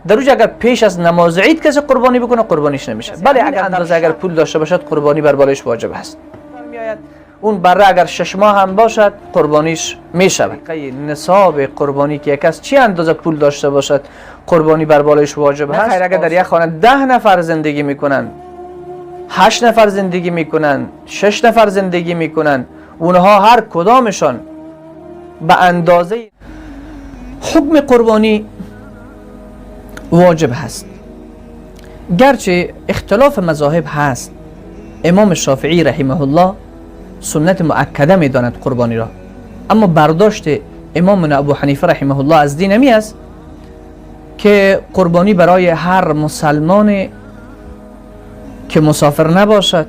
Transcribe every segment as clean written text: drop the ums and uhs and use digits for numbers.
در اونجا اگر پیش از نماز عید کسی قربانی بکنه قربانیش نمیشه. بله، اگر اندازه اگر پول داشته باشد قربانی بر بالایش واجب است. اون بره اگر 6 ماه هم باشد قربانیش میشود. نصاب قربانی که یک از چی اندازه پول داشته باشد قربانی بر بالایش واجب هست. خیر، اگر در یک خانه 10 نفر زندگی میکنن، هشت نفر زندگی میکنن، شش نفر زندگی میکنن، اونها هر کدامشان به اندازه حکم قربانی واجب هست. گرچه اختلاف مذاهب هست، امام شافعی رحمه الله سنت مؤکده میداند قربانی را، اما برداشت امام ابو حنیفه رحمه الله از دین همی است که قربانی برای هر مسلمان که مسافر نباشد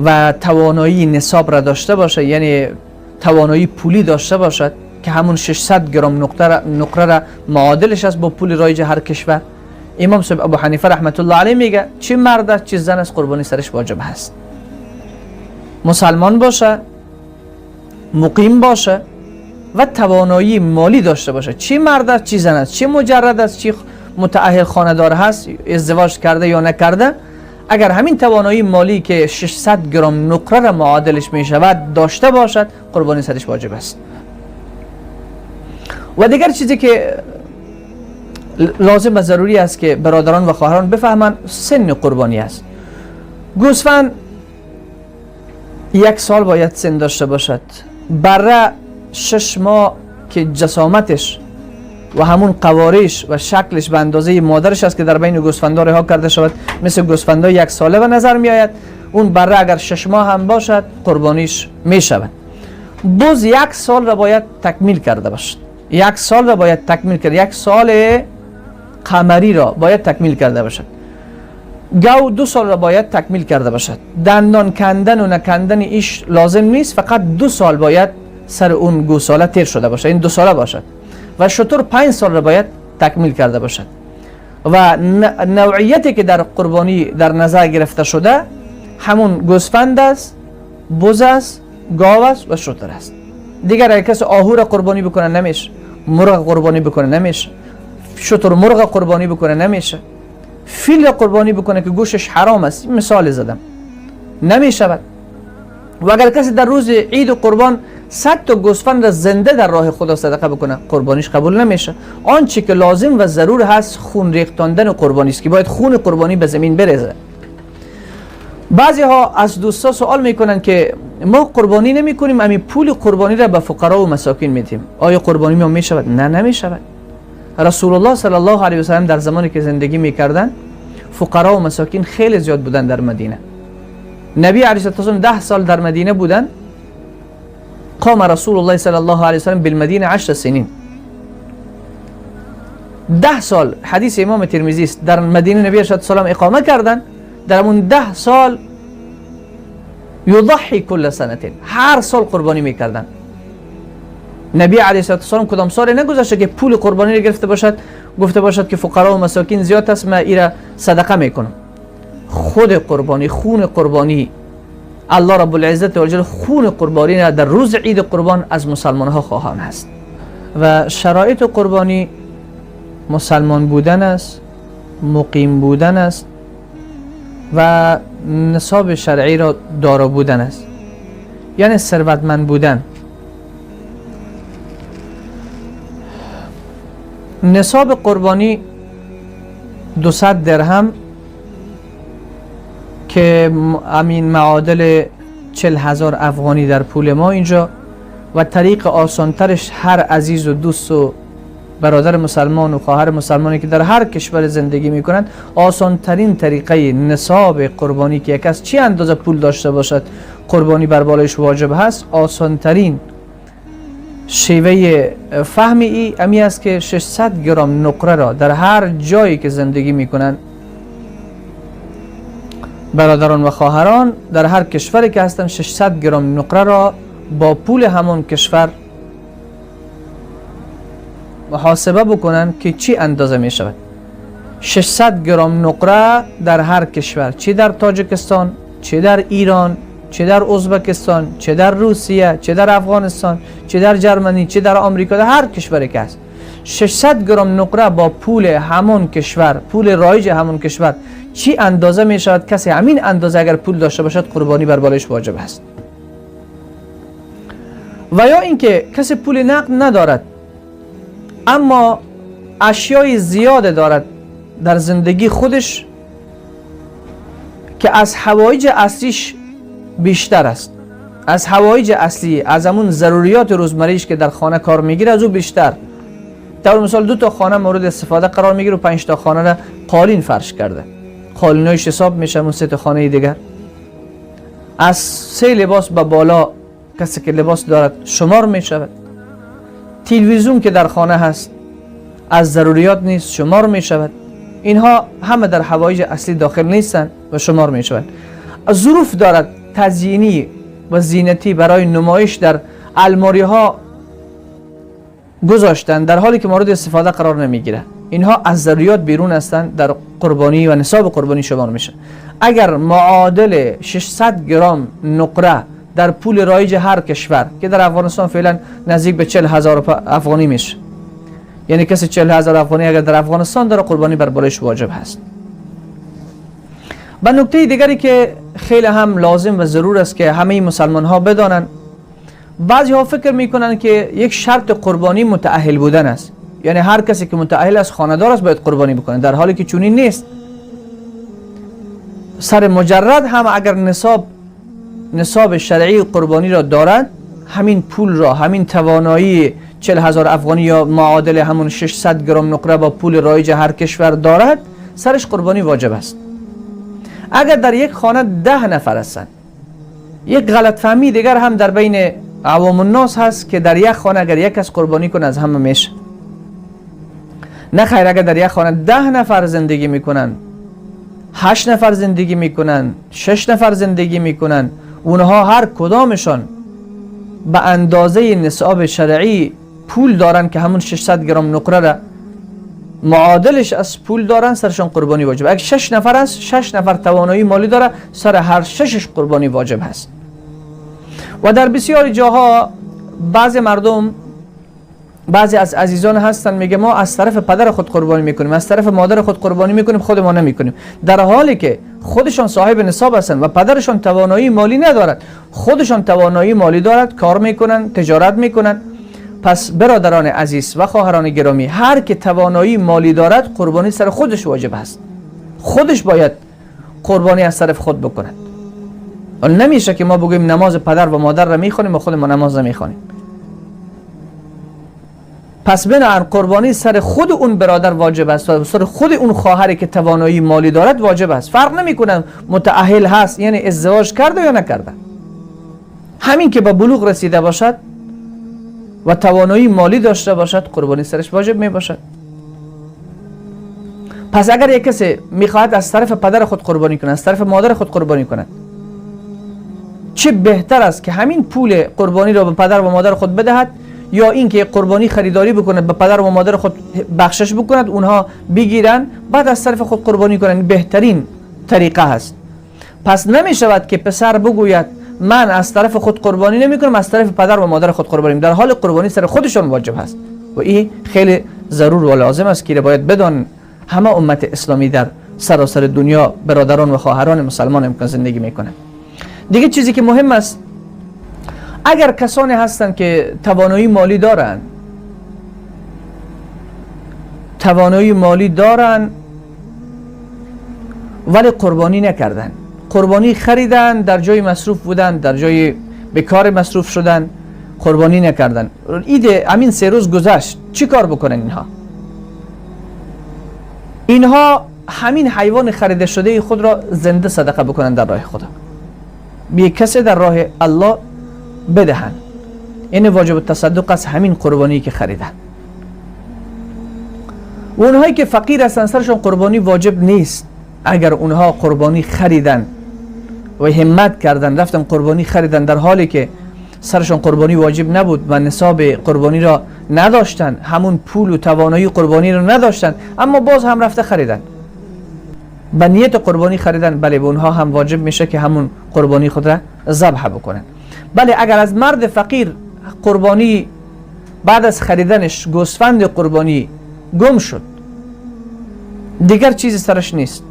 و توانایی نصاب را داشته باشد، یعنی توانایی پولی داشته باشد که همون 600 گرم نقره را معادلش است با پول رایج هر کشور. امام صاحب ابو حنیفه رحمت الله علیه میگه چه مرد است چه زن است، قربانی سرش واجب هست. مسلمان باشه، مقیم باشه و توانایی مالی داشته باشه، چی مرد است چی زن است، چی مجرد است چی متأهل خانه‌دار هست، ازدواج کرده یا نکرده، اگر همین توانایی مالی که 600 گرم نقره را معادلش می شود داشته باشد، قربانی سرش واجب است. و دیگر چیزی که لازم و ضروری است که برادران و خواهران بفهمند، سن قربانی است. گوسفند 1 سال باید سن داشته باشد، بره 6 ماه که جسامتش و همون قوارش و شکلش به اندازه مادرش است که در بین گوسفندا رها کرده شود، مثل گوسفندا 1 ساله به نظر می آید. اون بره اگر 6 ماه هم باشد قربانیش می شود. بز 1 سال را باید تکمیل کرده باشد، 1 سال را باید تکمیل کرد، 1 سال قمری را باید تکمیل کرده باشد. گاو 2 سال را باید تکمیل کرده باشد. دندان کندن و نکندن ایش لازم نیست، فقط 2 سال باید سر اون گوساله تیر شده باشه، این 2 ساله باشد. و شتر 5 سال را باید تکمیل کرده باشد. و نوعیتی که در قربانی در نظر گرفته شده همون گوسفند است، بز است، گاو است و شتر است. دیگر اگر کسی آهو را قربانی بکنه نمیشه، مرغ قربانی بکنه نمیشه، شتر مرغ قربانی بکنه نمیشه، فیل قربانی بکنه که گوشش حرام است، مثال زدم، نمیشود. و اگر کسی در روز عید قربان 100 تا گوسفند را زنده در راه خدا صدقه بکنه قربانیش قبول نمیشه. آنچه که لازم و ضرور هست خون ریختاندن قربانی است که باید خون قربانی به زمین بریزه. بعضی ها از دوستا سوال میکنن که ما قربانی نمی کنیم، امی پول قربانی را به فقرا و مساکین میدیم، آیا قربانی ما میشود؟ نه، نمیشود. رسول الله صلی الله علیه وسلم در زمانی که زندگی میکردن فقرا و مساکین خیلی زیاد بودن در مدینه. نبی علیه الصلاة والسلام 10 سال در مدینه بودن. قام رسول الله صلی الله علیه وسلم بالمدینه 10 سنین، 10 سال، حدیث امام ترمذی است. در مدینه نبی علیه السلام اقامه کردن. در اون 10 سال یضحی کل سنة، هر سال قربانی میکردن. نبی علیه السلام کدام سال نگذاشته که پول قربانی را گرفته باشد، گفته باشد که فقرا و مساکین زیاد است، من ایره صدقه میکنم. خود قربانی، خون قربانی، الله رب العزت و خون قربانی را در روز عید قربان از مسلمان ها خواهان است. و شرایط قربانی مسلمان بودن است، مقیم بودن است و نصاب شرعی را دارا بودن است، یعنی ثروتمند بودن. نصاب قربانی 200 درهم که امین معادل 40,000 افغانی در پول ما اینجا. و طریق آسانترش هر عزیز و دوست و برادر مسلمان و خواهر مسلمانی که در هر کشور زندگی میکنند، آسان ترین طریقه نصاب قربانی که یک از چی اندازه پول داشته باشد قربانی بر بالایش واجب هست، آسان ترین شیوه فهم ای امی است که 600 گرم نقره را در هر جایی که زندگی میکنند برادران و خواهران، در هر کشوری که هستند، 600 گرم نقره را با پول همان کشور محاسبه بکنن که چی اندازه می شود. 600 گرم نقره در هر کشور، چی در تاجکستان، چی در ایران، چه در ازبکستان، چه در روسیه، چه در افغانستان، چه در جرمنی، چه در آمریکا، در هر کشوری که هست، 600 گرم نقره با پول همون کشور، پول رایج همون کشور چی اندازه می شود؟ کسی همین اندازه اگر پول داشته باشد قربانی بر بالایش واجب است. و یا اینکه کسی پول نقد ندارد اما اشیای زیاد دارد در زندگی خودش که از حوایج اصلیش بیشتر است، از حوایج اصلی، از همون ضروریات روزمریش که در خانه کار میگیره از او بیشتر. طور مثال 2 تا خانه مورد استفاده قرار میگیره و 5 تا خانه را قالین فرش کرده، قالینایش حساب میشه اون 3 تا خانه دیگر. از 3 لباس به بالا کسی که لباس دارد شمار میشود. تلویزیون که در خانه هست از ضروریات نیست، شمار میشود. اینها همه در حوایج اصلی داخل نیستند و شمار میشوند. ظروف دارد تزیینی و زینتی برای نمایش در الماری ها گذاشتن در حالی که مورد استفاده قرار نمیگیره. اینها از ضروریات بیرون هستند، در قربانی و نصاب قربانی شمار میشه. اگر معادل 600 گرم نقره در پول رایج هر کشور که در افغانستان فعلا نزدیک به 40,000 افغانی میشه، یعنی کسی 40,000 افغانی اگر در افغانستان داره قربانی بر بالایش واجب هست. و نکته دیگری که خیلی هم لازم و ضرور است که همه مسلمان ها بدانند، بعضی ها فکر میکنن که یک شرط قربانی متأهل بودن است، یعنی هر کسی که متأهل است، خانه‌دار است، باید قربانی بکنه، در حالی که چنین نیست. سر مجرد هم اگر نصاب شرعی قربانی را دارد، همین پول را، همین توانایی 40,000 افغانی یا معادل همون 600 گرم نقره با پول رایج هر کشور دارد، سرش قربانی واجب است. اگر در یک خانه 10 نفر هستند، یک غلط فهمی دیگر هم در بین عوام الناس هست که در یک خانه اگر یک کس قربانی کنه از همه میشه. نه خیر، اگر در یک خانه 10 نفر زندگی میکنن، 8 نفر زندگی میکنن، 6 نفر زندگی میکنن، اونها هر کدامشان به اندازه نصاب شرعی پول دارن که همون 600 گرم نقره را معادلش از پول دارن، سرشان قربانی واجب. اگر 6 نفر است، 6 نفر توانایی مالی داره، سر هر 6 قربانی واجب هست. و در بسیاری جاها بعضی مردم، بعضی از عزیزان هستن میگه ما از طرف پدر خود قربانی میکنیم، از طرف مادر خود قربانی میکنیم، خود ما نمیکنیم، در حالی که خودشان صاحب نصاب هستن و پدرشان توانایی مالی ندارد، خودشان توانایی مالی دارد، کار میکنن، تجارت میکنن. پس برادران عزیز و خواهران گرامی، هر که توانایی مالی دارد قربانی سر خودش واجب است، خودش باید قربانی از طرف خود بکند. نمیشه که ما بگوییم نماز پدر و مادر را میخوانیم و خود ما نماز نمیخوانیم. پس بنابراین قربانی سر خود اون برادر واجب است و سر خود اون خواهری که توانایی مالی دارد واجب است. فرق نمیکنه متأهل هست، یعنی ازدواج کرده یا نکرده، همین که به بلوغ رسیده باشد و توانایی مالی داشته باشد قربانی سرش واجب می باشد. پس اگر یک کسی میخواهد از طرف پدر خود قربانی کنه، از طرف مادر خود قربانی کند، چه بهتر است که همین پول قربانی را به پدر و مادر خود بدهد، یا اینکه قربانی خریداری بکند، به پدر و مادر خود بخشش بکند، اونها بگیرن، بعد از طرف خود قربانی کنند. بهترین طریقه هست. پس نمی شود که پسر بگوید من از طرف خود قربانی نمی کنم، از طرف پدر و مادر خود قربانی، در حال قربانی سر خودشان واجب هست. و این خیلی ضرور و لازم است که باید بدان همه امت اسلامی در سراسر دنیا برادران و خواهران مسلمان امکان زندگی میکنند. دیگه چیزی که مهم است، اگر کسانی هستند که توانایی مالی دارند، توانایی مالی دارند ولی قربانی نکردن، قربانی خریدن، در جای مصروف بودن، در جای به کار مصروف شدن، قربانی نکردن، عید همین 3 روز گذشت، چی کار بکنن اینها؟ اینها همین حیوان خریده شده خود را زنده صدقه بکنن در راه خدا، بی کسی در راه الله بدهن. این واجب التصدق است، همین قربانی که خریدن. و اونهایی که فقیر هستن سرشون قربانی واجب نیست. اگر اونها قربانی خریدن و همت کردن، رفتن قربانی خریدن در حالی که سرشون قربانی واجب نبود و نصاب قربانی را نداشتن، همون پول و توانایی قربانی را نداشتن، اما باز هم رفته خریدن، به نیت قربانی خریدن، بله به اونها هم واجب میشه که همون قربانی خود را ذبح بکنن. بله اگر از مرد فقیر قربانی بعد از خریدنش گوسفند قربانی گم شد، دیگر چیزی سرش نیست.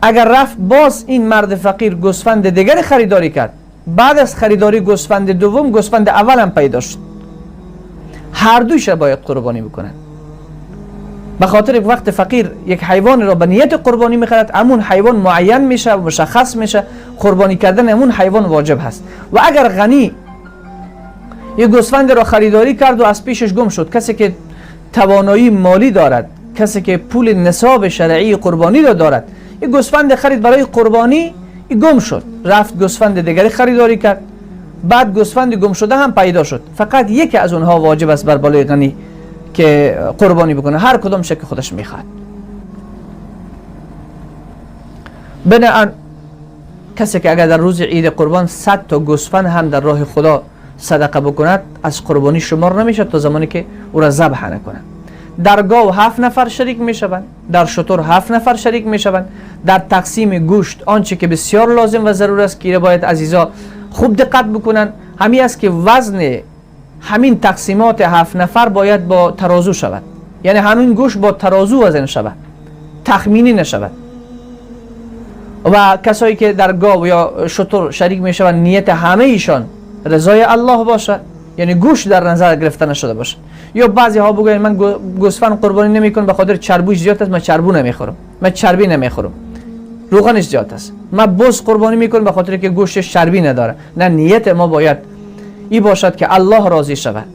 اگر رفت باز این مرد فقیر گوسفند دیگر خریداری کرد، بعد از خریداری گوسفند دوم، گوسفند اول هم پیدا شد، هر دویش باید قربانی بکنن. به خاطر وقت فقیر یک حیوان را به نیت قربانی میخرد، همون حیوان معین میشه و مشخص میشه، قربانی کردن همون حیوان واجب هست. و اگر غنی یک گوسفند را خریداری کرد و از پیشش گم شد، کسی که توانایی مالی دارد، کسی که پول نصاب شرعی قربانی را دارد، یک گوسفند خرید برای قربانی، گم شد، رفت گوسفند دیگری خریداری کرد، بعد گوسفند گم شده هم پیدا شد، فقط یکی از اونها واجب است بر بالای غنی که قربانی بکنه، هر کدام شکل خودش میخواد. بنابراین کسی که اگر در روز عید قربان 100 تا گوسفند هم در راه خدا صدقه بکند، از قربانی شمار نمیشه تا زمانی که او را ذبح نکنه. در گاو 7 نفر شریک میشوند، در شتر 7 نفر شریک میشوند. در تقسیم گوشت آنچه که بسیار لازم و ضرور است که باید عزیزا خوب دقت بکنن، همین است که وزن همین تقسیمات 7 نفر باید با ترازو شود، یعنی همین گوشت با ترازو وزن شود، تخمینی نشود. و کسایی که در گاو یا شتر شریک میشوند نیت همه ایشان رضای الله باشه، یعنی گوشت در نظر گرفته نشده باشه. یا بعضی ها بگوین من گوسفند قربانی نمیکنم به خاطر چربوش زیاد است، من چربو نمیخورم، من چربی نمیخورم، روغنش زیاد است. من بز قربانی میکنم به خاطر که گوشتش چربی نداره. نه، نیت ما باید ای باشد که الله راضی شود.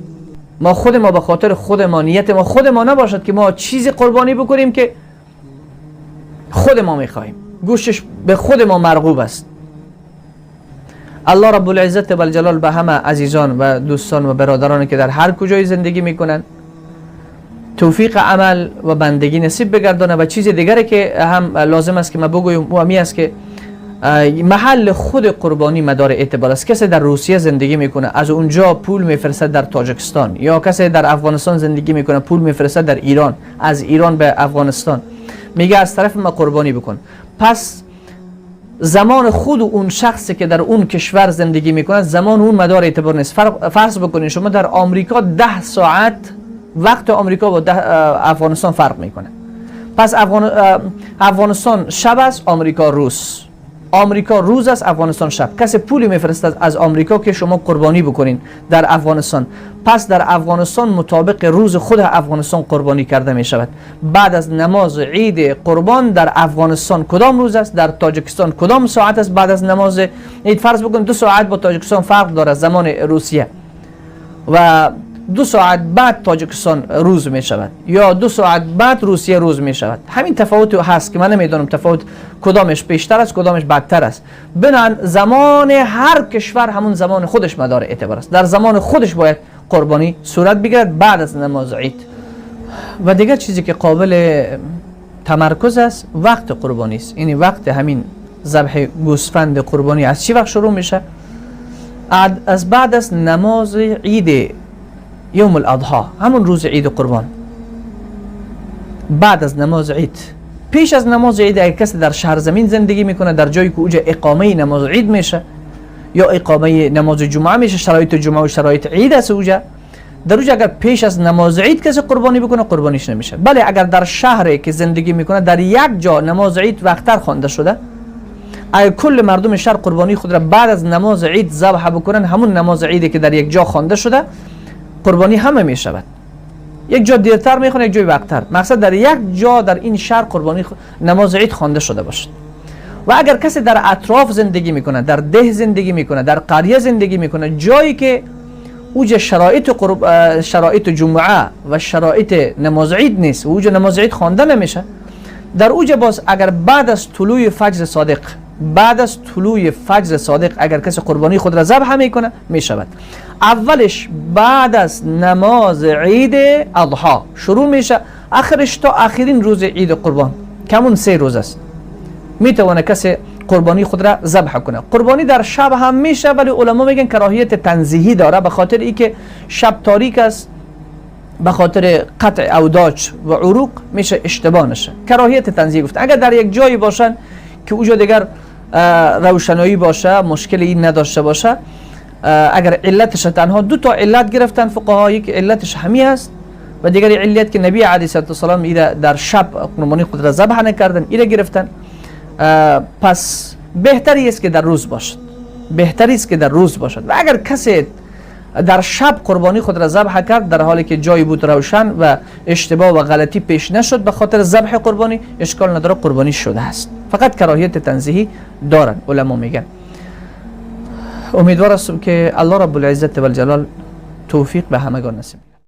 ما خود ما به خاطر خود ما، نیت ما خود ما نباشد که ما چیزی قربانی بکنیم که خود ما میخواهیم، گوشتش به خود ما مرغوب است. الله رب العزت و الجلال به همه عزیزان و دوستان و برادران که در هر کجای زندگی میکنن توفیق عمل و بندگی نصیب بگردانه. و چیز دیگری که هم لازم است که ما بگویم و همی است که محل خود قربانی مدار اعتبار است. کسی در روسیه زندگی میکنه، از اونجا پول میفرستد در تاجکستان، یا کسی در افغانستان زندگی میکنه پول میفرستد در ایران، از ایران به افغانستان، میگه از طرف ما قربانی بکن. پس زمان خود اون شخصی که در اون کشور زندگی میکنه، زمان اون مدار اعتبار نیست. فرض بکنید شما در آمریکا 10 ساعت وقت آمریکا با افغانستان فرق میکنه. پس افغانستان شب است، آمریکا روز، آمریکا روز است، افغانستان شب. کسی پولی میفرستد از آمریکا که شما قربانی بکنین در افغانستان، پس در افغانستان مطابق روز خود افغانستان قربانی کرده می شود. بعد از نماز عید قربان در افغانستان کدام روز است، در تاجکستان کدام ساعت است بعد از نماز عید؟ فرض بکن 2 ساعت با تاجکستان فرق داره زمان روسیه، و 2 ساعت بعد تاجکستان روز می شود یا 2 ساعت بعد روسیه روز می شود. همین تفاوت هست که من نمیدونم تفاوت کدامش پیشتر است کدامش بدتر است. بنابراین زمان هر کشور همون زمان خودش مدار اعتبار است، در زمان خودش باید قربانی صورت بگیرد بعد از نماز عید. و دیگر چیزی که قابل تمرکز است وقت قربانی است، یعنی وقت همین ذبح گوسفند قربانی از چی وقت شروع میشه؟ از بعد از نماز عید یوم الاضحی، همون روز عید قربان، بعد از نماز عید. پیش از نماز عید اگر کسی در شهر زمین زندگی میکنه، در جایی که اوجه اقامه نماز عید میشه یا اقامه نماز جمعه میشه، شرایط جمعه و شرایط عید است اوجه، در اوجه اگر پیش از نماز عید کسی قربانی بکنه قربانیش نمیشه. بله اگر در شهری که زندگی میکنه در یک جا نماز عید وقتتر خوانده شده، اگر کل مردم شهر قربانی خود را بعد از نماز عید ذبح بکنن، همون نماز عیدی که در یک جا خوانده شده قربانی همه می شود. یک جا دیرتر میخونه، یک جای وقتتر. مقصد در یک جا در این شهر قربانی نماز عید خوانده شده باشد. و اگر کسی در اطراف زندگی میکنه، در ده زندگی میکنه، در قریه زندگی میکنه، جایی که اوج شرایط جمعه و شرایط نماز عید نیست و اوج نماز عید خوانده نمیشه، در اوج باز اگر بعد از طلوع فجر صادق، بعد از طلوع فجر صادق اگر کسی قربانی خود را ذبح میکنه میشود. اولش بعد از نماز عید اضحی شروع میشه، آخرش تا آخرین روز عید قربان کمون 3 روز است، میتونه کسی قربانی خود را ذبح کنه. قربانی در شب هم میشه، ولی علما میگن کراهیت تنزیهی داره، به خاطر اینکه شب تاریک است، به خاطر قطع اوداج و عروق میشه اشتباه نشه، کراهیت تنزیهی گفت. اگر در یک جایی باشن که اوجا دیگر روشنایی باشه، مشکل این نداشته باشه، اگر علتش تنها دو تا علت گرفتن فقها، یک علتش همی است و دیگری علت که نبی علیه السلام ایره در شب قربانی خود را ذبح نکردن، ایره گرفتن. پس بهتری است که در روز باشد، بهتری است که در روز باشد. و اگر کسی در شب قربانی خود را ذبح کرد در حالی که جایی بود روشن و اشتباه و غلطی پیش نشد به خاطر ذبح قربانی، اشکال نداره، قربانی شده است. فقط کراهیت تنزیهی دارن علما میگن. امیدوار هستم که الله رب العزت و الجلال توفیق به همگان نصیب.